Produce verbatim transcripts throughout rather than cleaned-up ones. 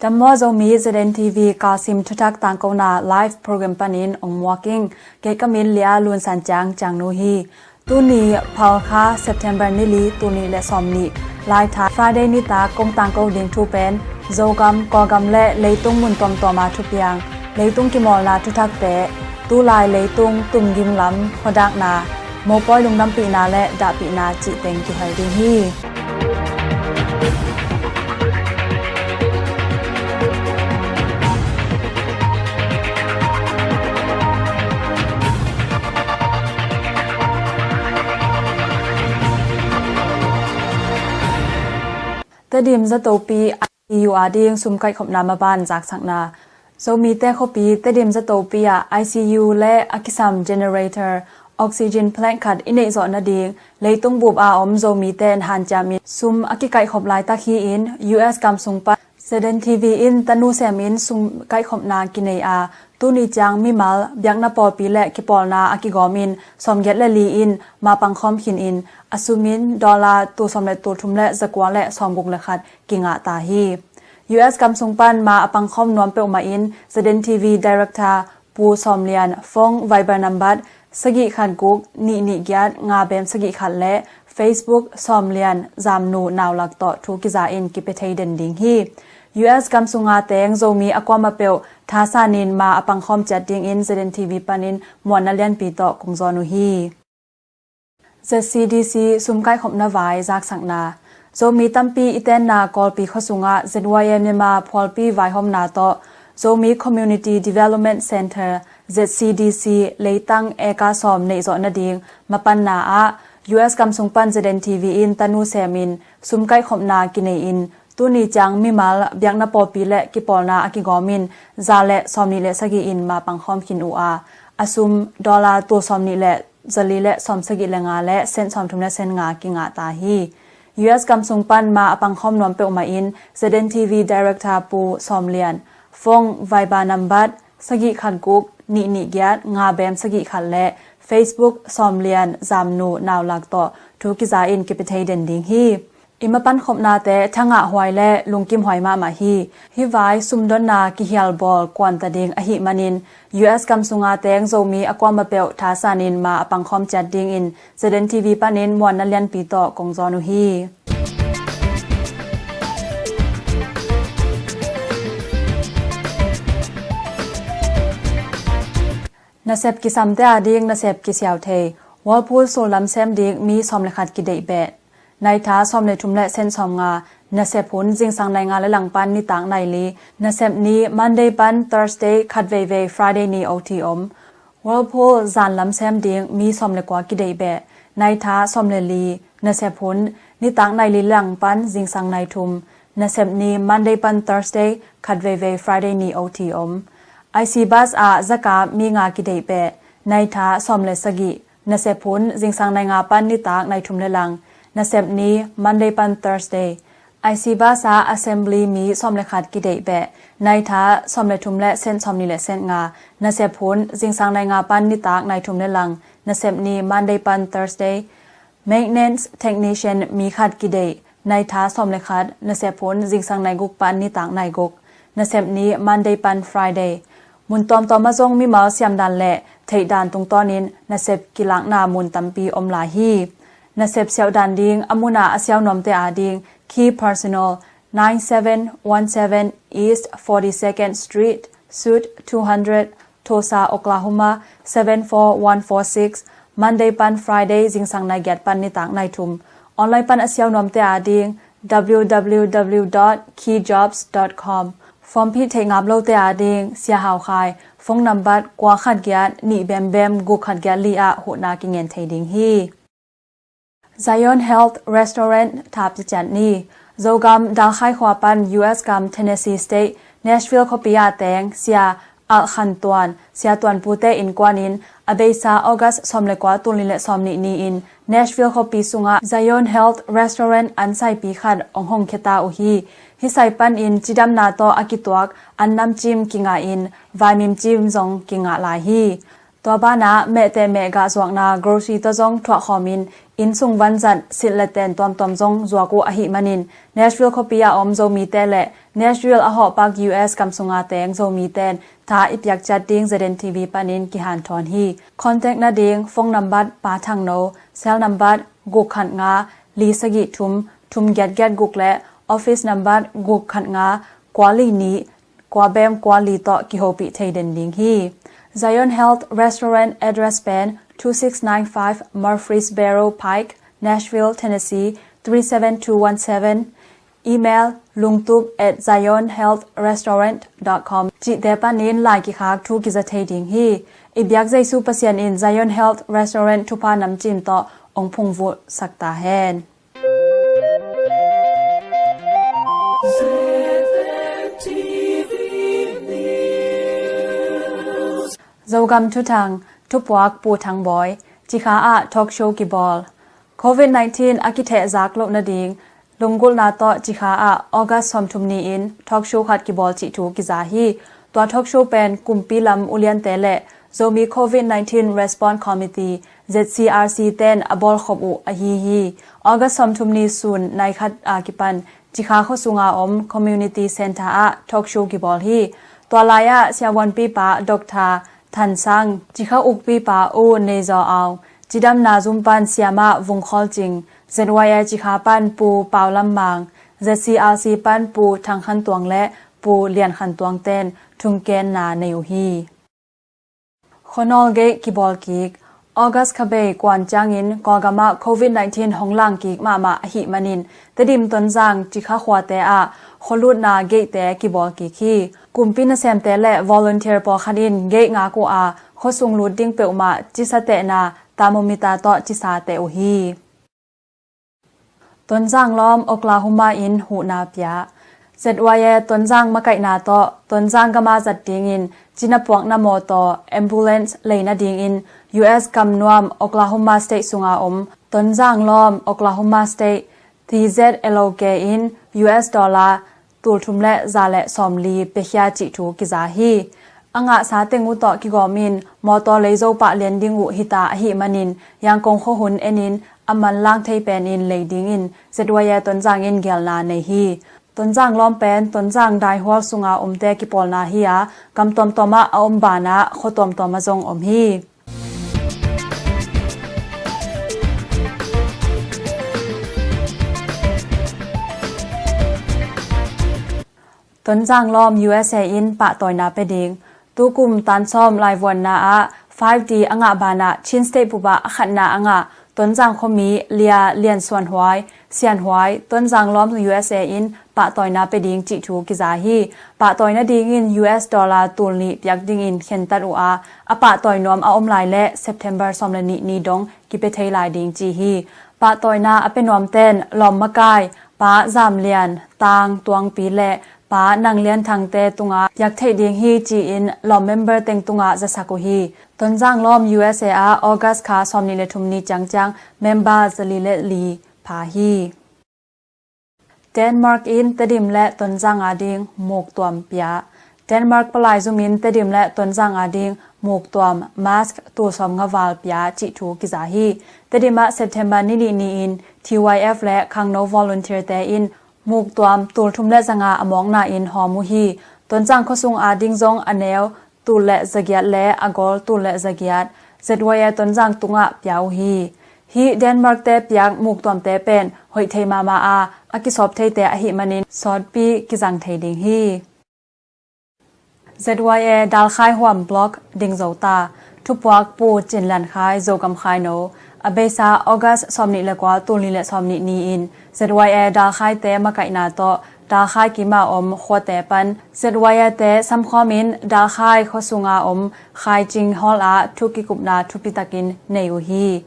Dam maw Zomi, Z N T V Kasim thuthak tangkona live program panin ong muak ing. Kei ka min Lia Lun San Ciang Ciang Nu hi. Tuni Phalkha September ni li, tuni le sawm nih, Laitha Friday nitak kong tangko ding thu pen Zogam, Kawlgam le leitung mun tuamtuama thupiang, leitung kimawlna thuthakte, tulai leitung tumging lam khuadakna, mopawi lungdampihna le dahpihna cih teng kihel ding hi. Tedim zatopi I C U ading sum kaihkhopna maban zaksakna. Zomite khuapi Tedim zatopi ah I C U le a kisam generator, oxygen plant khat i neihzawh nading leitung bup a om Zomite in hanciamin sum a kikaihkhop laitak hi-in, U S gam sung pan Z N T V in tanu semin sum kaihkhopna kinei a, tuni ciang mimal biakna pawlpi le kipawlna a kigawmin sawmgiat le li in ma pangkhawm khin in, a sumin dollar tul sawm le tul thum le zakua le sawmguk le khat kingah ta hi. U S gam sung pan ma a pangkhawm nuam peuhmah in Z N T V Director Pu Sawm Lian, phone Viber number sagih khat guk nih nih giat nga bem sagih khat le Facebook Sawm Lian Zam Nu Naulak tawh thu kiza in kipia thei den ding hi. U S gam sunga teng Zomi a kuama peuh thasanin ma a pangkhawm ciat dingin Z N T V panin muanna lianpi tawh kong zawn uh hi. Z C D C sum kaikhopna vai zaksakna. Zomi tampi i tenna Kawlpi khua sungah Z Y M Myanmar phualpi vaihawmna tawh Zomi Community Development Centre, Z C D C, leitang eka sawm neihzawh nading mapanna ah U S gam sung pan Z N T V in tanu semin sum kaikhopna kinei in, tuni ciang mimal biakna pawlpi le kipawlna a kigawmin za le sawmnih le sagih in ma pangkhawm khin uh a, a sum dollar tul sawmnih le zali le sawmsagih le nga le sent sawmthum le sent nga kingah ta hi. U S gam sung pan ma a pangkhawm nuam peuhmah in Z N T V Director Pu Sawm Lian, phone Viber number sagih khat guk nih nih giat nga bem sagih khat le Facebook Sawm Lian Zam Nu Naulak tawh thu kiza in kipia thei den ding hi. I mapan khopnate thangah huai le lungkim huai mahmah hi. Hih vai sumdonna kihial bawl kuanta ding ahih manin U S gam sunga teng Zomi a kuama peuh thasanin ma a pangkhawm ciat dingin Z N T V panin muanna lianpi tawh kong zawn uh hi. Nasep kisamte ading nasep kisiau thei. Whirlpool sullam sem ding mi sawm le khat kideih beh. Naitha sawm le thum le sent sawm nga, nasep hun zingsang nai nga le langpan nitak nai li, nasep ni Monday pan Thursday khat veivei Friday ni O T om. Whirlpool zanlam sem ding mi sawm le kua kideih beh. Naitha sawm le li, nasep hun nitak nai li le langpan zingsang nai thum, nasep ni Monday pan Thursday khat veivei Friday ni O T om. I C bus ah zakap mi nga kideih beh. Naitha sawm le sagih, nasep hun zingsang nai nga pan nitak nai thum le lang, nasep ni Monday pan Thursday. I C bus ah assembly mi sawm le khat kideih beh. Naitha sawm le thum le sent sawm ni le sent nga, nasep hun zingsang nai nga pan nitak nai thum le lang, nasep ni Monday pan Thursday. Maintenance technician mi khat kideih. Naitha sawm le khat, nasep hun zingsang nai guk pan nitak nai guk, nasep ni Monday pan Friday. Mun tuamtuam ah zong mimal siamdan le theihdan tungtawnin nasep kilakna mun tampi om lai hi. Nasep siauhdan ding a munah a siau nuamte ading, Key Personnel, nine seven one seven East forty-second Street, Suite two hundred, Tulsa, Oklahoma seven four one four six, Monday pan Friday zingsang nai giat pan nitak nai thum. Online pan a siau nuamte ading, W W W dot key jobs dot com. Form phih theih ngap lote ading, Sia Hau Khai, phone number kua khat giat nih bem bem guk khat giat li ah huhna kingen thei ding hi. Zion Health Restaurant thap ciat ni. Zogam Dalkhai khua pan U S gam Tennessee State, Nashville khuapi ah teng Sia Alh Khan Tuan, Sia Tuan Pute innkuanin a beisa August sawm le kua, tul nih le sawmnih ni-in Nashville khuapi sungah Zion Health Restaurant an saipi khat ong hongkhia ta uh hi. Hih sai panin cidamna tawh a kituak an namcim kingah in vaimim cim zong kingah lai hi. Tua banah mehteh mehgah zuakna grocery tawh zong thuahkhawmin innsung vanzat silh le ten tuamtuam zong zuak uh ahih manin Nashville khuapi a om Zomite le Nashville a hawhpak U S gam sunga teng Zomite in tha i piak ciat ding Z N T V panin kihanthawn hi. Contact nading phone number Pa Thang No, cell number guk khat nga li sagih thum thum giat giat guk le office number guk khat nga kua li nih kua bem kua li tawh kihopih thei den ding hi. Zion Health Restaurant address pen two six nine five Murfreesboro Pike, Nashville, Tennessee three seven two one seven. Email lungtup at zionhealthrestaurant dot com cihte panin lai kikhak thu kiza thei ding hi. I biak Jesu Pasian in Zion Health Restaurant thupha namcin tawh ong phungvuh sak ta hen. Zogam thuthang, thupuak Pu Thang Bawi. Cikha ah talk show kibawl. Covid nineteen a kithehzak loh nading lunggulhna tawh Cikha ah August sawmthum ni-in talk show khat kibawl cih thu kiza hi. Tua talk show pen kumpi lam uliante le Zomi Covid nineteen Response Committee, Z C R C ten a bawlkhop uh ahi hi. August sawmthum ni sun nai khat a kipan Cikha khuasunga om Community Center ah talk show kibawl hi. Tua lai-ah siavuanpipa Doctor Than Sang, Cikha ukpipa U Nei Zaw Aung, cidamna zum pan siamah Vung Khawl Cing, Z Y A Cikha pan Pu Pau Lam Mang, Z C R C pan Pu Thang Khan Tuang le Pu Lian Khan Tuang ten thungenna nei uh hi. Khuanawl gate kibawl kik. August khabei kuan ciangin Kawlgam ah Covid nineteen hong lang kik mahmah ahih manin Tedim, Tonzang, Cikha khuate ah khualutna gate-te kibawl kik hi. Kumpi nasemte le volunteer pawlkhat in gate ngak uh a, khuasung lut ding peuhmah cisa tehna thermometer tawh cisa teh uh hi. Tonzang lawm Oklahoma in huhna pia. Z Y A Tonzang makaihna tawh Tonzang gama zat dingin cina puakna mawtaw, ambulance, lei nadingin U S gamnuam Oklahoma State sunga om Tonzang lawm Oklahoma State T Z L O K in U S dollar tul thum le za le sawmli piakhia cih thu kiza hi. A ngahsa teng uh tawh kigawmin mawtaw leizo pah lian ding uh hita ahih manin Yangon khuahun enin a manlang thei penin lei dingin Z Y A Tonzang in gelna nei hi. Tonzang lawm pen Tonzang daihual sunga omte kipawlna hi a, gam tuamtuam ah a om banah khua tuamtuam ah zong om hi. Tonzang lawm U S A in pahtawina pia ding. Tukum tan sawm laivuanna ah five D a ngah banah Chin State bup ah a khatna a ngah Tonzang khuami Lia Lian Suan Huai, Sian Huai, Tonzang lawm U S A in pahtawina pia ding cih thu kiza hi. Pahtawi nadingin U S dollar tul nih piak dingin khentat uh a, a pahtawi nuam a om lai le September sawm le nih ni dong kipia thei lai ding ci hi. Pahtawina a pia nuamten lawm makai Pa Zam Lian, Tang Tuangpi le Pa Nang Lian Thangte tungah piak theih ding hi ci-in lawm member teng tungah zasak uh hi. Tonzang lawm U S A ah August kha sawmnih le thum ni ciangciang member zali le li pha hi. Denmark in Tedim le Tonzang ading muktuam pia. Denmark palai zumin Tedim le Tonzang ading muktuam mask tul sawmnga val pia cih thu kiza hi. Tedim ah September ni nih ni-in T Y F le khangno volunteer te in muktuam tul thum le zanga a mawkna in hawm uh hi. Tonzang khuasung ading zong a neu tul le zagiat le a gol tul le zagiat Z Y A Tonzang tungah pia uh hi. Hih Denmark te piak muktuamte pen hoih thei mahmah a, a kisawp theite ahih manin sawtpi kizang thei ding hi. Z Y A Dalkhai Huam Block ding zo ta. Thupuak Pu Cin Lian Khai, Zogam Khai No. A beisa August sawmnih le kua, tul nih le sawmnih ni-in Z Y A Dalkhaite makaihna tawh Dalkhai kima om khuate pan Z Y A te samkhawmin Dalkhai khuasunga om Khai Cing Hall ah thu kikupna thupitakin nei uh hi.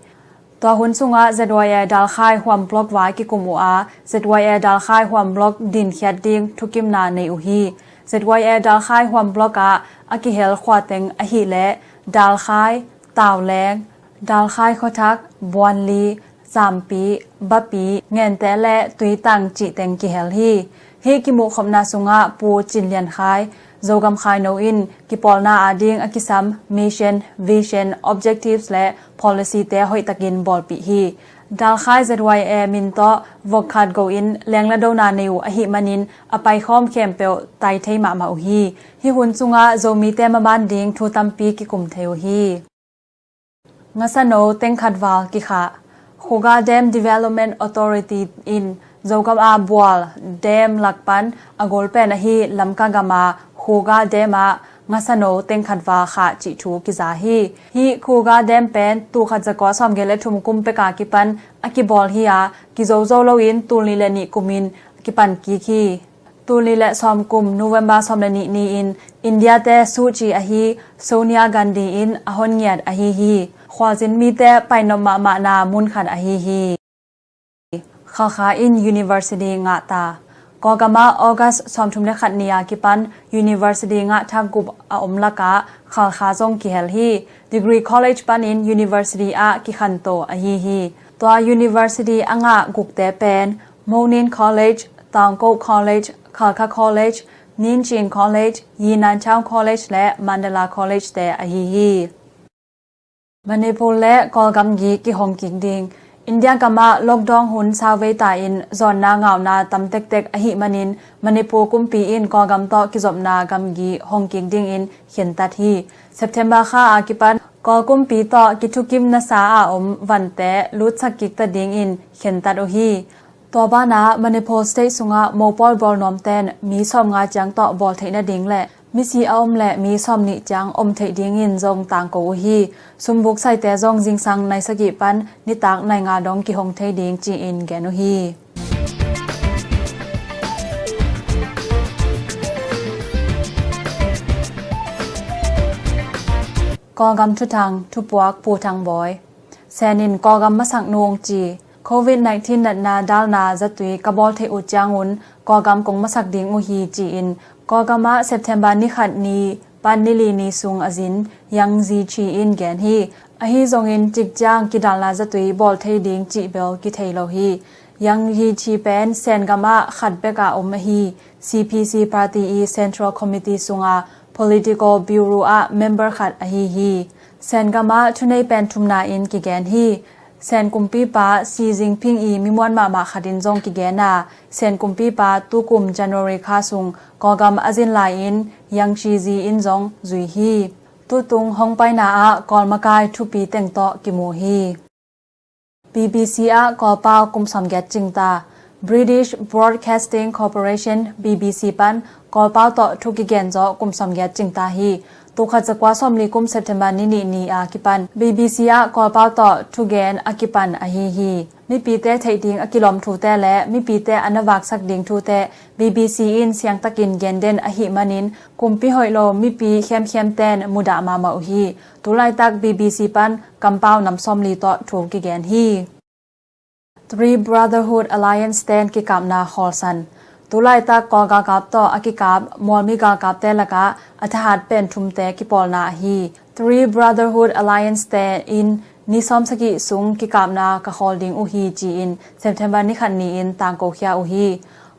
Tua hun sungah Z Y A Dalkhai Huam Block vai kikum uh a, Z Y A Dalkhai Huam Block dinkhiat ding thukimna nei uh hi. Z Y A Dalkhai Huam Block ah a kihel khuateng ahih leh Dalkhai, Tauleng, Dalkhai Khuathak, Buanli, Zampi, Bapi, Ngente le Tuitang cihteng kihel hi. Hih kimuhkhopna sungah Pu Cin Lian Khai, Zogam Khaino in kipawlna ading a kisam mission, vision, objectives le policy te hoihtakin bawlpih hi. Dalkhai Z Y A min tawh vok khat go in lengladona nei uh ahih manin a paikhawm khempeuh tai thei mahmah uh hi. Hih hun sungah Zomite maman ding thu tampi kikum thei uh hi. Ngasano tengkhat val kikhah. Khuga Dam Development Authority in Zogam a bual dam lak pan a gol pen ahi Lamka gam a Khuga Dam ah Ngasano tengkhat val khah cih thu kiza hi. Hih Khuga Dam pen tul khat zakua sawmgiat le thum kum peka kipan a kibawl hi a, kizozo loin tul nih le nih kumin kipan kik hi. Tul nih le sawm kum November sawm le nih ni-in India te suci ahi Sonia Gandhi in a hon ngiat ahi hi. Khualzin mite painop mahmahna mun khat ahi hi. Khalkha in University ngahta. Kawlgam ah August sawmthum le khat ni a kipan University ngah thak gup a om lakah Khalkha zong kihel hi. Degree College panin University ah kikhanto ahi hi. Tua University a ngah gukte pen Monin College, Taungkok College, Khalkha College, Ninching College, Yinanchao College le Mandala College te ahi hi. Manipur le Kawlgam gi kihong kik ding. India gam ah lockdown hun sauvei ta in zawnna ngauna tam tektek ahih manin Manipur kumpi in Kawlgam tawh kizopna gamgi hong kik dingin khentat hi. September kha a kipan Kawl kumpi tawh kithukim nasa a om vante lutsak kik ta dingin khentat uh hi. Tua banah Manipur State sungah mopawl bawl nuamten mi sawmnga ciang tawh bawl theih nading le misi a om le mi sawmnih ciang om theih dingin zong tangko uh hi. Sumbuk saite zong zingsang nai sagih pan nitak nai nga dong kihong thei ding ci-in gen uh hi. Kawlgam thuthang, thupuak Pu Thang Bawi. Sen in Kawlgam masak nung ci. Covid nineteen natna dalna zatui ka bawl theih uh ciangun Kawlgam kong masak ding uh hi ci-in Kawlgam ah September ni khat ni pan ni li ni sung a zin Yang Zichi in gen hi. Ahi zongin cikciang kidalna zatui bawl thei ding cih bel kithei lo hi. Yang Zichi pen Sen gam ah khat bek a om ahi C P C party i Central Committee sunga Political Bureau ah member khat ahi hi. Sen gam ah thunei pen thumna in kigen hi. Sen kumpipa Xi Jinping i mimuan mahmah khat in zong kigen a, Sen kumpipa tukum January kha sung Kawlgam a zin lai-in Yang Shiji in zong zui hi. Tutung hong paina ah Kawl makai thupi teng tawh kimu hi. B B C ah Kawlpau kum sawmgiat cingta. British Broadcasting Corporation, B B C pan Kawlpau tawh thu kigen zawh kum sawmgiat cingta hi. Tul khat zakua sawmli kum September ni nih ni a kipan B B C ah Kawlpau tawh thugen a kipan ahi hi. Mipite theih ding a kilawm thute le mipite a na vaksak ding thute B B C in siangtakin genden ahih manin kumpi hoih lo mipi khiamkhiamten mudah mahmah uh hi. Tulaitak B B C pan kampau nam sawmli tawh thu kigen hi. Three Brotherhood Alliance ten kikapna khawlsan. Tulaitak Kawl galkap tawh a kikap mualmi galkapte lakah a thahat pen thumte kipawlna ahi Three Brotherhood Alliance te in ni sawmsagih sung kikapna ka khawl ding uh hi ci-in September ni khat ni-in tangkokhia uh hi.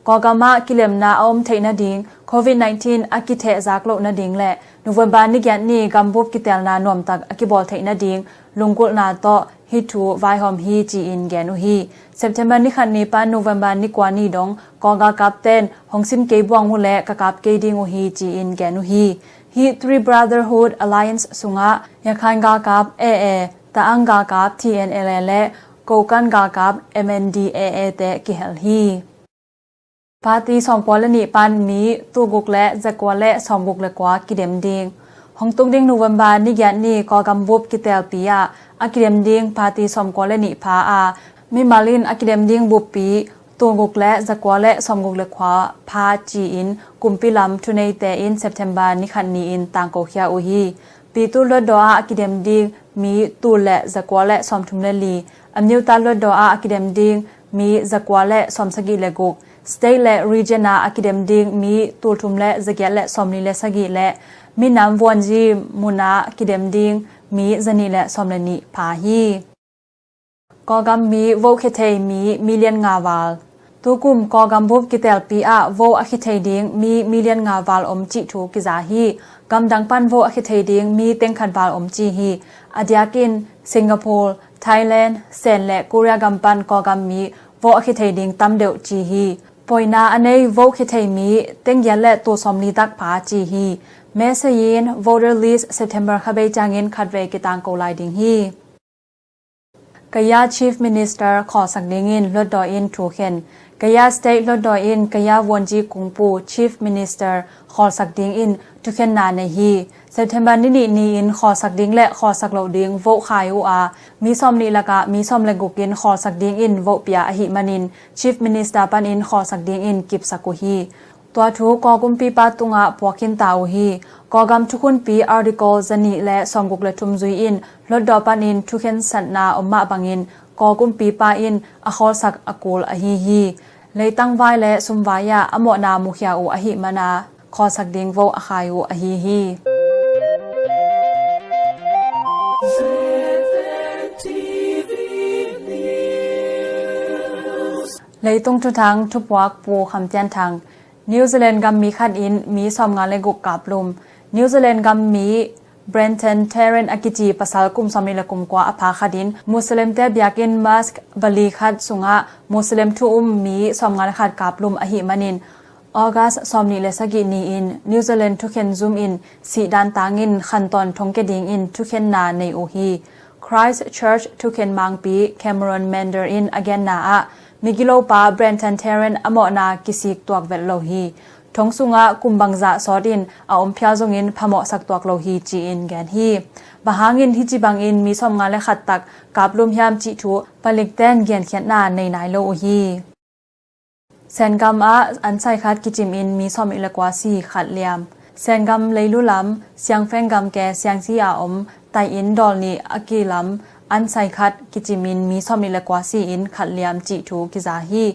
Kawlgam ah kilemna a om theih nading, Covid nineteen a kithehzak loh nading le November ni giat ni gambup kitelna nuamtak a kibawl theih nading lunggulhna tawh hih thu vaihawm hi ci-in gen uh hi. September ni khat ni pan November ni kua ni dong Kawl galkap ten hong sin kei buang uh le ka kap kei ding uh hi ci-in gen uh hi. Hih Three Brotherhood Alliance sungah Yakhan galkap A A, Ta'ang galkap T N L A le Kokan galkap M N D A A te kihel hi. Party sawmkua le nih pan mi tulguk le zakua le sawmguk le kua kidem ding. Hong tung ding November ni giat ni Kawlgam bup kitelpi ah a kidem ding party sawmkua le nih pha a, mimal in a kidem ding buppi tulguk le zakua le sawmguk le kua pha ci-in kumpi lam thuneite in September ni khat ni-in tangkokhia uh hi. Pitu luatdaw ah a kidem ding mi tul le zakua le sawmthum le li, Amyotha luatdaw ah a kidem ding mi zakua le sawmsagih le guk, state le region ah a kidem ding mi tulthum le zagiat le sawmli le sagih le minam vuanzi mun ah a kidem ding mi zanih le sawm le nih pha hi. Kawlgam mi vote khia thei mi million nga val. Tukum Kawlgam bup kitelpi ah vote a khia thei ding mi million nga val om cih thu kiza hi. Gamdang pan vote a khia thei ding mi tengkhat val om ci hi. A diakin Singapore, Thailand, Sen le Korea gam pan Kawlgam mi vote a khia thei ding tam deuh ci hi. Poina a nei vote khia thei mi tenggiat le tul sawmli tak pha ci hi. Message in voter list September kha bei ciangin khatvei kitangko lai ding hi. Kaya Chief Minister khawlsak dingin Hluttaw in thukhen. Kaya State Hluttaw in Kaya Vuanci Kungpu Chief Minister khawlsak dingin thukhenna nei hi. September ni nih ni-in khawlsak ding le khawlsak loh ding vote khai uh a, mi sawmnih lakah mi sawm le guk in khawlsak dingin vote pia ahih manin Chief Minister panin khawlsak dingin kipsak uh hi. Tua thu Kawl kumpipa tungah puak khinta uh hi. Kawlgam thukhunpi Article zanih le sawmguk le thum zui in Hluttaw panin thukhensatna om mah bangin Kawl kumpipa in a khawlsak a kul ahi hi. Leitang vai le sum vai ah a mawhna mukhia uh ahih mana khawlsak ding vote a khai uh ahi hi. Leitung thuthang thupuak Pu Kham Tian Thang. New Zealand gam mi khat in mi sawmnga le guk kaplum. New Zealand gam mi Brenton Tarrant a kici pasal kum sawmnih le kum kua a pha khat in Muslim te biakinn mosque valley khat sungah Muslim thu um mi sawmnga le khat kaplum ahih manin August sawmnih le sagih ni-in New Zealand thukhen zum in sihdan tangin khantawn thongkia dingin thukhenna nei uh hi. Christchurch thukhen mangpi Cameron Mander in a genna ah migilopa Brenton Tarrant a mawhna kisik tuak vet lo hi. Thong sungah kum bangzah sawt in a om phial zongin phamawhsak tuak lo hi ci-in gen hi. Bang hangin hih ci bangin mi sawmnga le khat tak kaplum hiam cih thu palikten genkhiatna nei nai lo uh hi. Sengam ah an sai khat kicim in mi sawmnih le kua si khat liam. Sengam leilu lam, Siangfeng gam ke Siangsi a om, tai in dawl nih a kilam, an sai khat kicim in mi sawmnih le kua si in khat liam cih thu kiza hi.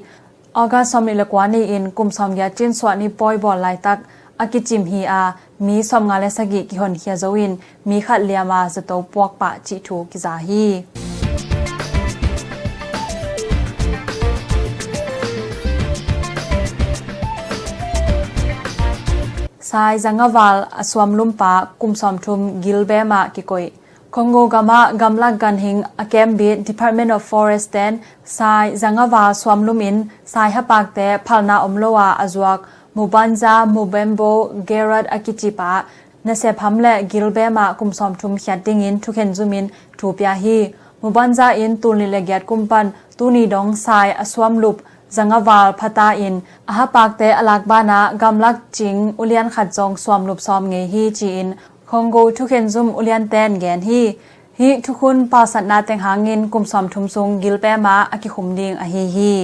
August sawmnih le kua ni-in kum sawmgiat cin suah ni pawi bawl laitak a kicim hi a, mi sawmnga le sagih kihonkhia zo in mi khat liam a zato puak pah cih thu kiza hi. Sai zanga val a suamlumpa kum sawmthum gilbem ah kikoih. Congo gamah gamlak ganhing a kembit Department of Forest ten sai zanga val suamlum in sai hapakte phalna om lo a a zuak Mubanza Mubembo Gerard a kicipa nasep ham le gilbem ah kum sawmthum khiat dingin thukhen zumin thu pia hi. Mubanza in tul nih le giat kum pan tuni dong sai a suamlup zanga val phata in a hapakte a lak banah gamlak cing ulian khat zong suamlup sawm ngei hi ci-in Congo thukhen zum ulianten gen hi. Hih thukhun palsatna teng hangin kum sawmthum sung gilpema a kikhum ding ahi hi.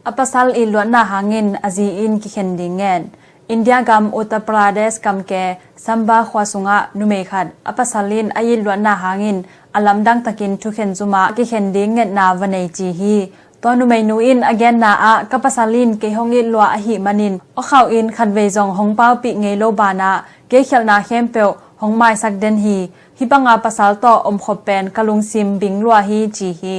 A pasal it luatna hangin a zi in kikhen ding ngen. India gam Uttar Pradesh gam ke Samba khua sungah numei khat a pasal in a it luatna hangin a lamdang takin thukhen zumah a kikhen ding ngetna va nei ci hi. Tua numeinu in a genna ah ka pasal in kei hong it luah ahih manin awkhauh in khatvei zong hong paupih ngei lo banah kei khialhna khempeuh hong maisak den hi. Hih banga pasal tawh omkhop pen ka lungsim bing lua hi ci hi.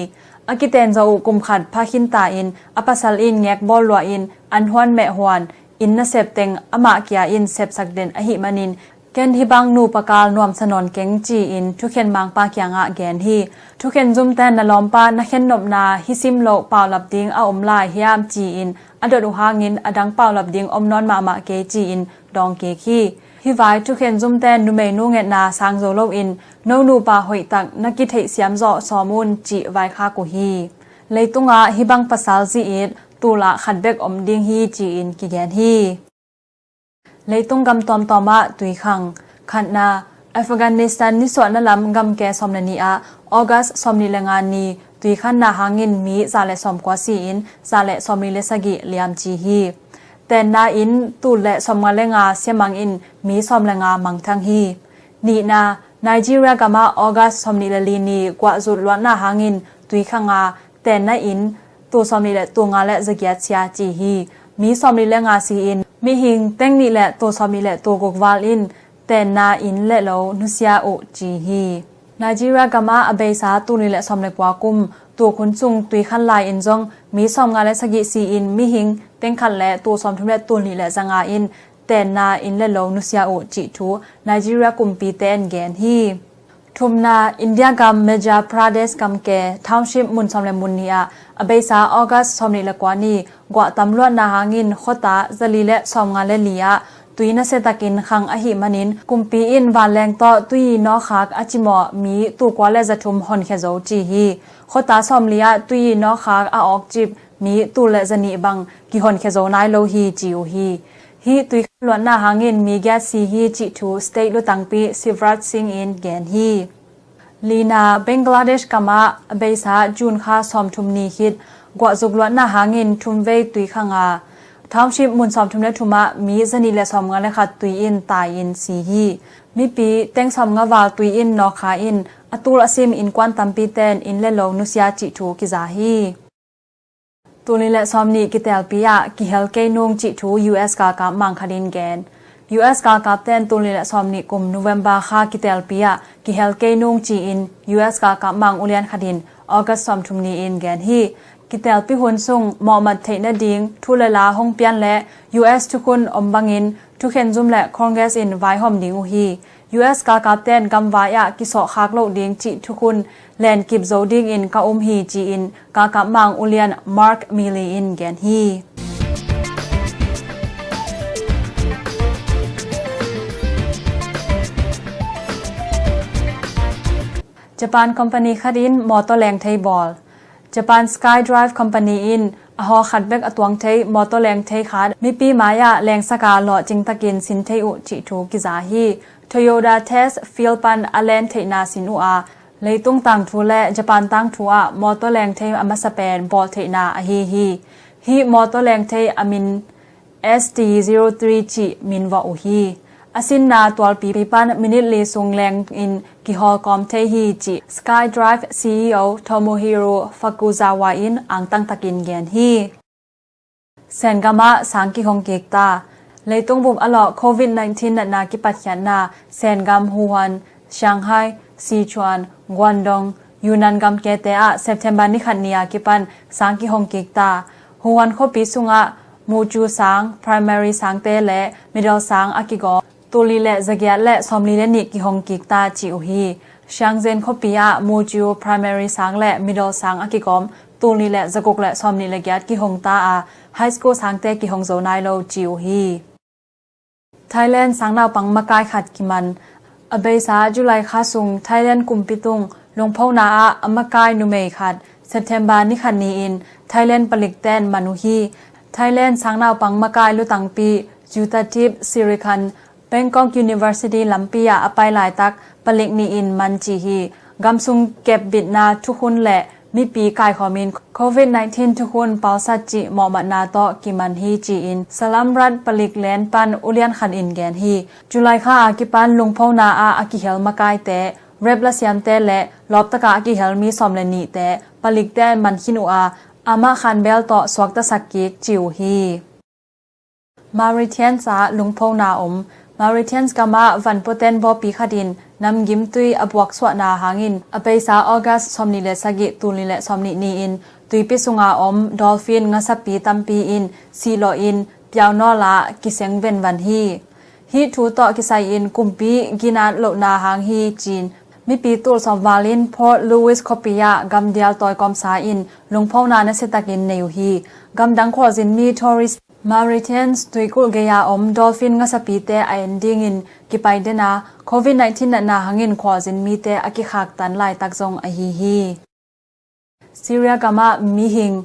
A kiten zawh uh kum khat pha khinta in a pasal in ngekbawl luah in an huan meh huan inn nasep teng amah kia in sepsak den ahih manin ken hih bang nupa kal nuamsa nawn keng ci-in thukhen mangpa kiangah gen hi. Thukhen zumten na lawmpa na khennopna hih sim loh paulap ding a om lai hiam ci-in a dot uh hangin a dang paulap ding om nawn mahmah kei ci-in dawng kik hi. Hih vai thukhen zumten numeinu ngetna sang zo loin no nupa hoihtak na kitheih siam zawh sawm un cih vaikhak uh hi. Leitungah hih bang pasal zi it tulah khat bek om ding hi ci-in kigen hi. Leitung gam tuamtuam ah tuikhang. Khatna, Afghanistan nisuahna lam gamke sawm le nih ah August sawm nih le nga ni tuikhanna hangin mi za le sawm kua si in za le sawm nih le sagih liam ci hi. Tenna in tul le sawm nga le nga siamang in mi sawm le nga mangthang hi. Nihna, Nigeria gamah August sawm nih le li ni guahzut luatna hangin tuikhang a tenna in tul sawm nih le tul nga le zagiat sia ci hi. Mi sawm nih le nga si in mihing teng nih le tul sawm nih le tul guk val in tenna in le lo nusia uh ci hi. Nigeria gamah a beisa tul nih le sawm le kua kum Tuk hun sung tui khan lai in zong mi sawmnga le sagih si in mihing teng khat le tul sawmthum le tul nih le zanga in tenna inn le lo nusia uh cih thu Nigeria kumpite in gen hi. Thumna, India gam Madhya Pradesh gam ke township mun sawm le mun nih ah a beisa August sawmnih le kua ni guah tam luatna hangin khuata zali le sawmnga le li ah tui nasia takin khang ahih manin kumpi in vanleng tawh tui nawkhak a cimawh mi tul kua le zathum honkhia zo ci hi. Khuata sawmli ah tui nawkhak a awkcip mi tul le zanih bang kihonkhia zo nai lo hi ci uh hi. Hih tui khan luatna hangin mi giat si hi cih thu state lutangpi Shivraj Singh in gen hi. Lina, Bangladesh gam ah a beisa June kha sawmthum ni khit guahzuk luatna hangin thumvei tui khang a township mun sawmthum le thum ah mi zanih le sawmnga le khat tui in tai in si hi. Mipi teng sawmnga val tui in nawkha in a tul a sim innkuan tampite in inn le lo nusia cih thu kiza hi. Tul nih le sawmnih kitelpi ah kihel kei nung cih thu U S galkap mang khat in gen. U S galkapte in tul nih le sawmnih kum November kha kitelpi ah kihel kei nung ci-in U S galkap mang ulian khat in August sawmthum ni in gen hi. Kitelpi hun sung mawhmat theih nading thu le la hong pian le U S thukhun om bangin thukhen zum le Congress in vaihawm ding uh hi. U S galkapte in gamvai ah kisawhkhak loh ding cih thukhun lenkip zo dingin ka um hi ci-in galkap mang ulian Mark Milley in gen hi. Japan company khat in mawtaw lengthei bawl. Japan Sky Drive Company in a haw khat bek a tuang thei mawtaw lengthei khat mipi mai-ah lengsaka lawhcing takin sin thei uh cih thu kiza hi. Toyota Test Field pan a len theihna sin uh a, leitung tangthu le Japan tangthu ah mawtaw lengthei a masa pen bawl theihna ahi hi. Hih mawtaw lengthei a min S T zero three cih min vawh uh hi. A sinna tualpi pan minit li sung lengin kihawlkawm thei hi cih Sky Drive C E O Tomohiro Fukuzawa in angtang takin gen hi. Sengam ah sang kihong kik ta. Leitung bup a lawh covid nineteen natna kipatkhiatna Sengam, Wuhan, Shanghai, Sichuan, Guangdong, Yunnan gamkete ah September ni khat ni a kipan sang kihong kik ta. Wuhan khuapi sungah Mucu sang, primary sangte le middle sang a kigawm tul li le zagiat le sawmli le nih kihong kik ta ci uh hi. Shenzhen khuapi ah Mucu primary sang le middle sang a kigawm tul li le zaguk le sawmli le giat kihong ta a, high school sangte kihong zo nai lo ci uh hi. Thailand sangnaupang makai khat kiman. A beisa July kha sung Thailand kumpi tung lungphona ah a makai numei khat September ni khat ni-in Thailand palikte in man uh hi. Thailand sangnaupang makai lutangpi Juthatip Sirikhan Bangkok University lampi ah a pai laitak palik nih in man ci hi. Gamsung kepbitna thukhun le mipi kaikhawmin covid nineteen thukhun palsat cih mawhmatna tawh kiman hi ci-in Salamrat palik len pan ulian khat in gen hi. July kha a kipan lungphona ah a kihel makaite, rep lasiamte le lawptaka a kihel mi sawm le nihte palikte in man khin uh a, amah khanbel tawh suaktasak kik ci uh hi. Mauritius ah lungphona om. Mauritius gamah vanpuaten bawpi khatin namgimtui a buaksuahna hangin a beisa August sawmnih le sagih, tul nih le sawmnih ni-in tuipi sunga om dolphin ngasapi tampi in sihlawh in piaunawl ah kiseng venvan hi. Hih thu tawh kisai-in kumpi ginat lohna hang hi ci-in mipi tul sawm val in Port Louis khuapi ah gamdial tawi kawmsa in lungphona nasiatakin nei uh hi. Gamdang khualzinmi tourist Mauritius tuikulh gei-a om dolphin ngasapite a en dingin kipai dena covid nineteen natna hangin khualzin mite a kikhaktan laitak zong ahi hi. Syria gamah mihing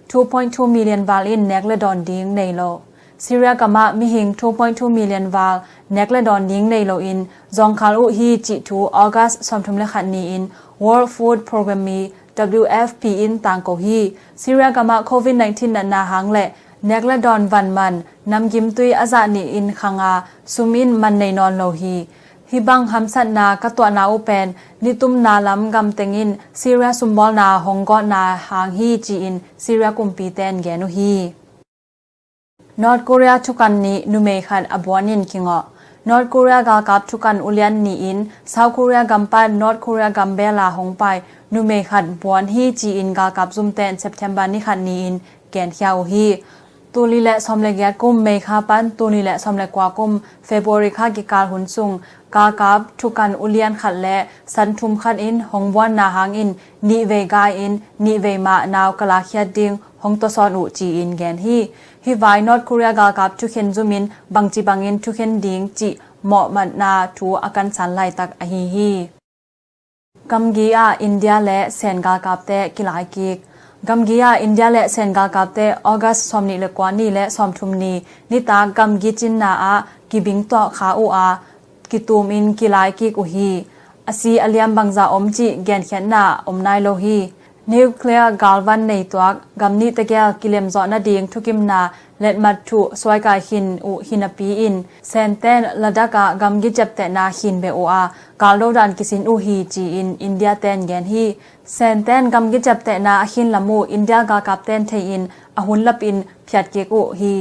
two point two million val in nek le dawn ding nei lo. Syria gamah mihing two point two million val nek le dawn ding nei loin zawngkhal uh hi cih thu August sawmthum le khat ni-in World Food Programme mi W F P in tangko hi. Syria gamah covid nineteen natna hang le nek le dawn van man namgimtui a zah nih in khanga sum in man nei nawn lo hi. Hih bang hamsatna ka tuahna uh pen nitumna lam gamteng in Syria sumbawlna hong gawtna hang hi ci-in Syria kumpite in gen uh hi. North Korea thukan nih numei khat a buan in kingawh. North Korea galkap thukan ulian ni-in South Korea gam pan North Korea gam bela hong pai numei khat buan hi ci-in galkap zumte in September ni khat ni-in genkhia uh hi. Tul nih le sawm le giat kum May kha pan tul nih le sawm le kua kum February kha kikal hun sung galkap thukan ulian khat le san thum khat in hong buanna hangin nih vei gai-in nih vei mah nau ka lakkhiat ding hong tawsawn uh ci-in gen hi. Hih vai North Korea galkap thukhen zumin bangci bangin thukhen ding cih mawhmatna thu a kansan laitak ahi hi. Gamgi ah India le Sen galkapte kilai kik. Gamgi ah India le Sen galkapte August sawmnih le kua ni le sawmthum ni nitak gamgi cinna ah kibing tuah kha uh a, kitumin kilai kik uh hi. A si a liam bangza om cih genkhiatna om nai lo hi. Nuclear galvan nei tuak gam nih tegel kilemzawh nading thukimna letmat thuh suaikai khin uh hi napi-in Senten Ladakh ah gamgi ciaptehna khin beh uh a, galdo dan kisin uh hi ci-in India ten gen hi. Senten gamgi ciaptehna a khin lam uh India galkap ten thei-in a hun lapin phiat kik uh hi.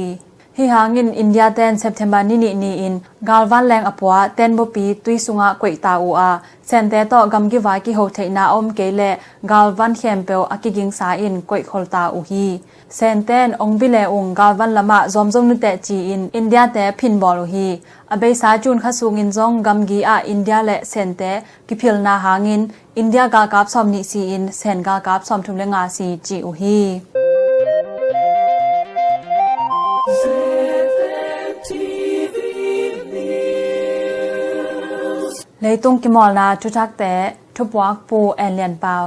Hih hangin India ten September ni nih ni-in galvan leng a pua tenbopi tui sungah koihta uh a, Sente tawh gamgi vai kiho theihna a om kei leh galvan khempeuh a kigingsa in koihkholta uh hi. Senten ong bile ung galvan lamah zawmzo nuteh ci-in India te phinbawl uh hi. A beisa June kha sungin zong gamgi ah India le Sente kiphilna hangin India galkap sawmnih si-in Sen galkap sawmthum le nga si ci uh hi. Leitung kimawlna thuthakte thupuak Pu En Lian Pau.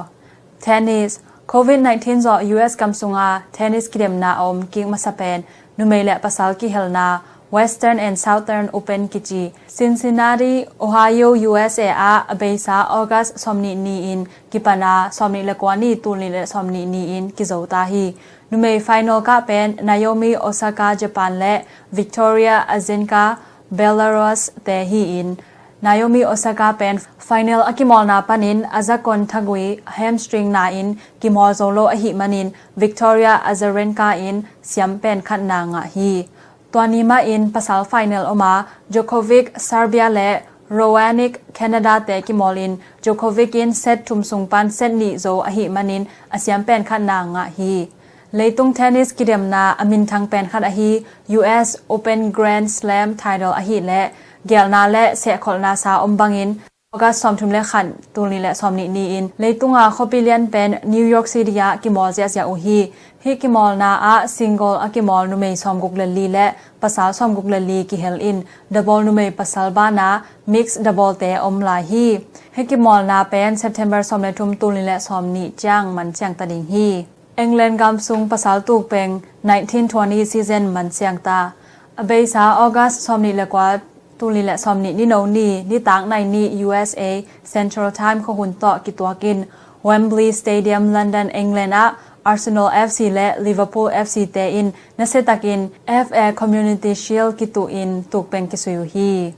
Tennis. Covid nineteen zawh U S gam sunga tennis kidemna a om kik masa pen numei le pasal kihelna Western and Southern Open kici Cincinnati, Ohio, U S A ah a beisa August sawmnih ni-in kipana sawmnih le kua ni tul nih le sawmnih ni-in kizota hi. Numei final kah pen Naomi Osaka, Japan le Victoria Azarenka, Belarus te hi-in Naomi Osaka pen final a kimawlna panin Azarenka thagui hamstring na-in kimawl zo lo ahih manin Victoria Azarenka in siam pen khatna ngah hi. Tua ni mahin pasal final om a, Djokovic Serbia le Raonic Canada te kimawlin Djokovic in set thum sung pan set nih zo ahih manin a siam pen khatna ngah hi. Leitung tennis kidemna a minthang pen khat ahi U S Open Grand Slam title ahih leh gelna le sehkholhna sa om bangin August sawmthum le khat tul nih le sawmnih ni-in leitunga khuapi lian pen New York City ah kimawl ziahziah uh hi. Hih kimawlna ah single a kimawl numei sawmguk le li le pasal sawmguk le li kihel in double numei pasal bana mix double te om lai hi. Hih kimawlna pen September sawm le thum tul nih le sawmnih ciang man ciang ta ding hi. England gam sung pasal tuk peng nineteen twenty season man siang ta. A beisa August sawmnih le kua tul nih le sawmnih ni no ni nitak nai ni U S A Central Time khuahun tawh kituakin Wembley Stadium, London, England ah Arsenal F C le Liverpool F C te in nasiatakin F A Community Shield kituhin tuk peng kisui uh hi.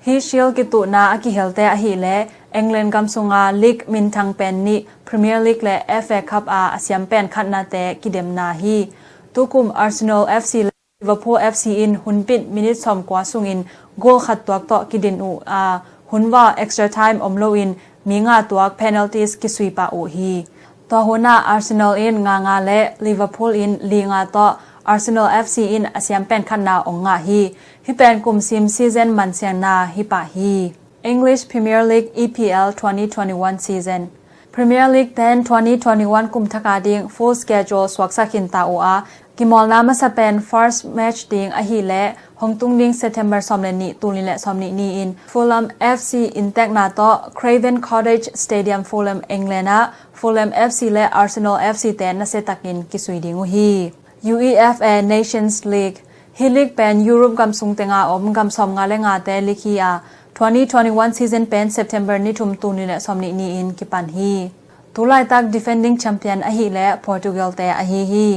Hih Shield kituhna a kihelte ahih leh England gam sunga league minthang pen nih Premier League le F A Cup a a siam pen khatnate kidemna hi. Tukum Arsenal F C le Liverpool F C in hunpit minit sawmkua sungin goal khat tuak tawh kidin uh a, hunval extra time om loin mi nga tuak penalties kisui pah uh hi. Tua hunah Arsenal in nga nga le Liverpool in li nga tawh Arsenal F C in a siam pen khatna ong ngah hi. Hih pen kumsim season mansiangna hi pah hi. English Premier League E P L twenty twenty-one season. Premier League ten twenty twenty-one kum thaka ding full schedule suaksak khin ta uh a, kimawlna masa pen first match ding ahih leh hong tung ding September sawm le nih tul nih le sawmnih ni-in Fulham F C inntekna tawh Craven Cottage Stadium, Fulham, England ah Fulham F C le Arsenal F C te nasiatakin kisui ding uh hi. UEFA Nations League. Hih league pen Europe gam sung tenga om gam sawmnga le ngate league hi a, twenty twenty-one season pen September ni thum tul nih le sawmnih ni-in kipan hi. Tulaitak defending champion ahih leh Portugal te ahi hi.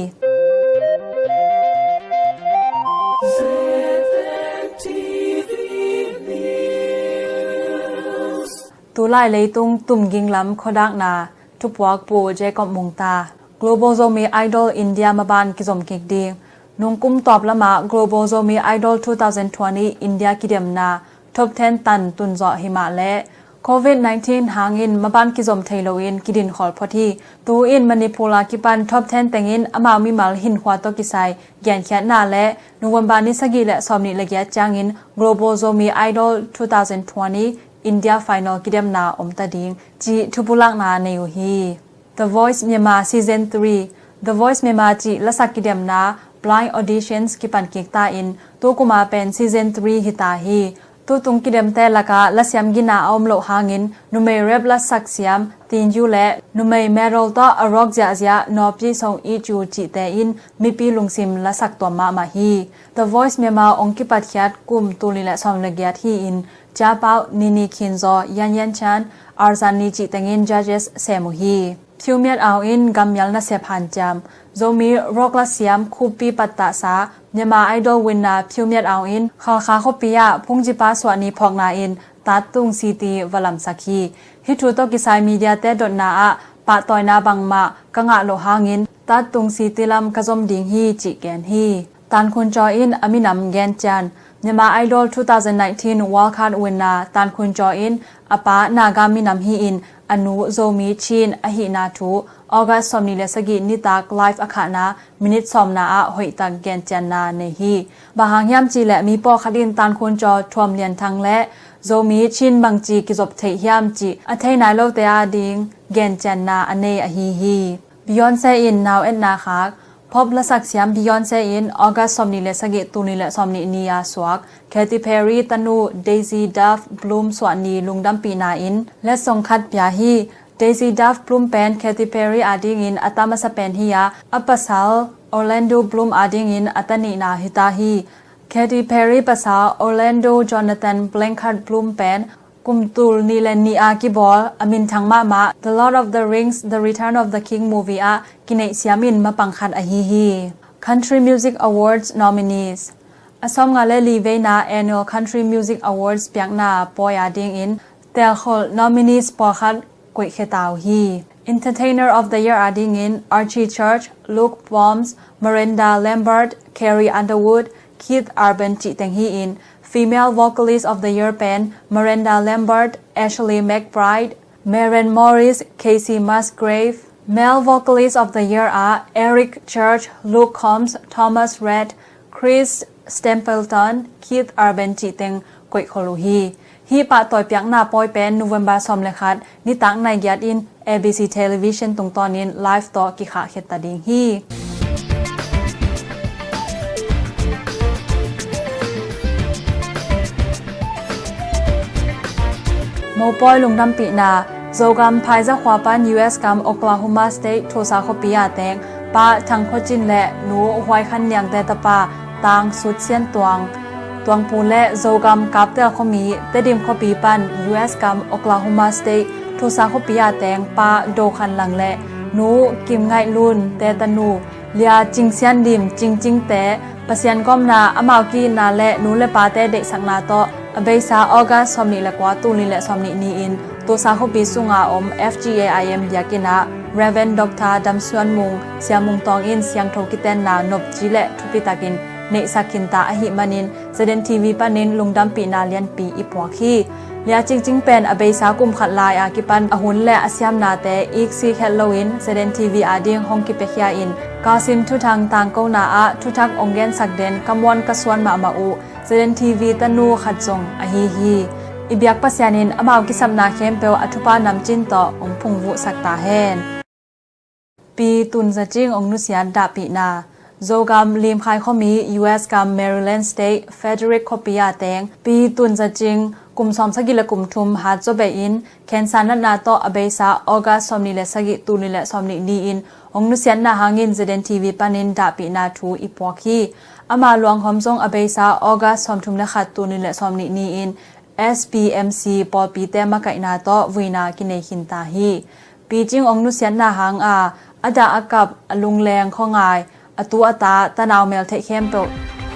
Tulai leitung tumging lam khuadakna thupuak Pu Jacob Mungta. Global Zomi Idol India maban kizom kik ding. Nungkum tawp lamah Global Zomi Idol two thousand twenty India kidemna Top ten tan tun zawh hi mah leh Covid nineteen hangin maban kizom thei loin kidinkhol phot hi. Tu-in Manipur a kipan top ten tengin amau mimal hinkhua tawh kisai genkhiatna le November ni sagih le sawmnih le giat ciangin Global Zomi Idol two thousand twenty India final kidemna om ta ding cih thupulakna nei uh hi. The Voice Myanmar Season three. The Voice Myanmar cih lasak kidemna blind auditions kipan kik ta in tu kuma pen Season three hi ta hi. Tutung kidemte lakah lasiam gina a om loh hangin numei rap lasak siam Tin Yu le numei metal tawh a rock ziahziah Naw Pi Song I Cu cihte in mipi lungsim lasak tuam mahmah hi. The Voice Myanmar ong kipatkhiat kum tul nih le sawm le giat hi-in Cia Pau, Nini Khin Zaw, Yan Yan Chan, Arzan Ni cih tengin judges sem uh hi. Phiu Myat Aung in gammial nasep hanciam, Zomi rock lasiam Khup Pi pattahsa Myanmar Idol winner Phiu Myat Aung in Khalkha khuapi ah phungjipa suahni phawkna in Tattung City va lamsak hi. Hih thu tawh kisai media-te dotna ah pahtawina bangmah ka ngah loh hangin Tattung City lam ka zom ding hi cih gen hi. Tan Khun Caw in a minam gencian. Myanmar Idol two thousand nineteen wildcard winner Tan Khun Caw in a pa Naga minam hi-in a nu Zomi Chin ahihna thu August sawmnih le sagih nitak live a khahna minute sawmna ah hoihtak gencianna nei hi. Bang hang hiam cihleh mi pawlkhat in Tan Khun Caw, Thuam Lian Thang le Zomi Chin bangci kizop theih hiam cih a thei nai lote ading gencianna a nei ahi hi. Beyonce in nau etna khak. Pop lasak siam Beyonce in August sawmnih le sagih, tul nih le sawmnih ni a suak Katy Perry tanu Daisy Duff Bloom suahni lungdampihna in letsong khat pia hi. Daisy Duff Bloom pen Katy Perry adingin a ta masa pen hi-a, a pasal Orlando Bloom adingin a ta nihna hi ta hi. Katy Perry pasal Orlando Jonathan Blanchard Bloom pen kum tul nih le nih a kibawl a minthang mahmah The Lord of the Rings, The Return of the King movie ah kineih siamin mapang khat ahi hi. Country Music Awards nominees. A sawmnga le li veina Annual Country Music Awards piakna pawi adingin telkholh nominees pawlkhat koihkhia ta uh hi. Entertainer of the Year adingin Archie Church, Luke Combs, Miranda Lambert, Carrie Underwood, Keith Urban cih teng hi-in, Female Vocalist of the Year pen Miranda Lambert, Ashley McBryde, Maren Morris, Kacey Musgrave. Male Vocalist of the Year ah Eric Church, Luke Combs, Thomas Rhett, Chris Stapleton, Keith Urban cih teng koihkhol uh hi. Hih pahtawi piakna pawi pen November sawm le khat nitak nai giat in A B C Television tungtawnin live tawh kikhahkhia ta ding hi. Mopawi lungdampihna. Zogam Phaiza khua pan U S gam Oklahoma State Tulsa khuapi a teng Pa Thang Khua Cin le Nu Huai Khan Niangte tapa Tang Sut Sian Tuang, Tuangpu le Zogam Kaptel khuami Tedim khuapi pan U S gam Oklahoma State Tulsa khuapi a teng Pa Do Khan Lang le Nu Kim Ngaih Lun te tanu Lia Cing Sian Lim, Cingcingte, Pasian gawmna, amau ki-itna le nu le pate deihsakna tawh a beisa August sawmnih le kua, tul nih le sawmnih ni-in Tulsa khuapi sunga om F G A I M biakinn ah Rev. Doctor Dam Suan Mung, Sia Mung Tawng in siangtho kitenna nopci le thupitakin neihsak khinta ahih manin Z N T V panin lungdampihna lianpi i puak hi. Lia Cingcing pen a beisa kum khat lai a kipan a hun le a siamnate iksik het loin Z N T V ading hong kipiakhia in Kalsim Thuthang tangkona ah thuthak ong gensak den ka muan ka suan mahmah uh Z N T V tanu khat zong ahi hi. I biak Pasian in amau kisapna khempeuh a thupha namcin tawh ong phungvuhsak ta hen. Pi Tun Za Cing ong nusiat dahpihna. Zogam Limkhai khuami U S gam Maryland State Frederick khuapi a teng Pi Tun Za Cing kum sawmsagih le kum thum hat zawbeh in cancer natna tawh a beisa August sawmnih le sagih, tul nih le sawmnih ni-in ong nusiatna hangin Z N T V panin dahpihna thu i puak hi. Ama luanghawm zong a beisa August sawmthum le khat, tul nih le sawmnih ni-in S P M C pawlpite makaihna tawh vuina kinei khinta hi. Pi Cing ong nusiatna hanga a dah a kap, a lungleng khuangai, a tu a ta, tanau meltheih khempeuh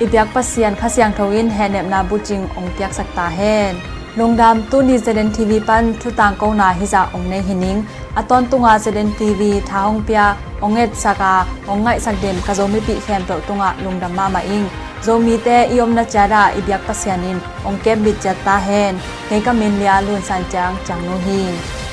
i biak Pasian Kha Siangtho in hehnepna bucing ong piaksak ta hen. Lungdam. Tuni Z N T V pan thutangkona hizah ong nei hi ning. A tawntunga Z N T V tha hong pia, ong etsak a ong ngaihsak den ka Zomipih khempeuh tungah lungdam mahmah ing. Zomite i omna ciat ah i biak Pasian in hong kembit ciat ta hen. Kei ka min Lia Lun San Ciang, Ciangnu hi.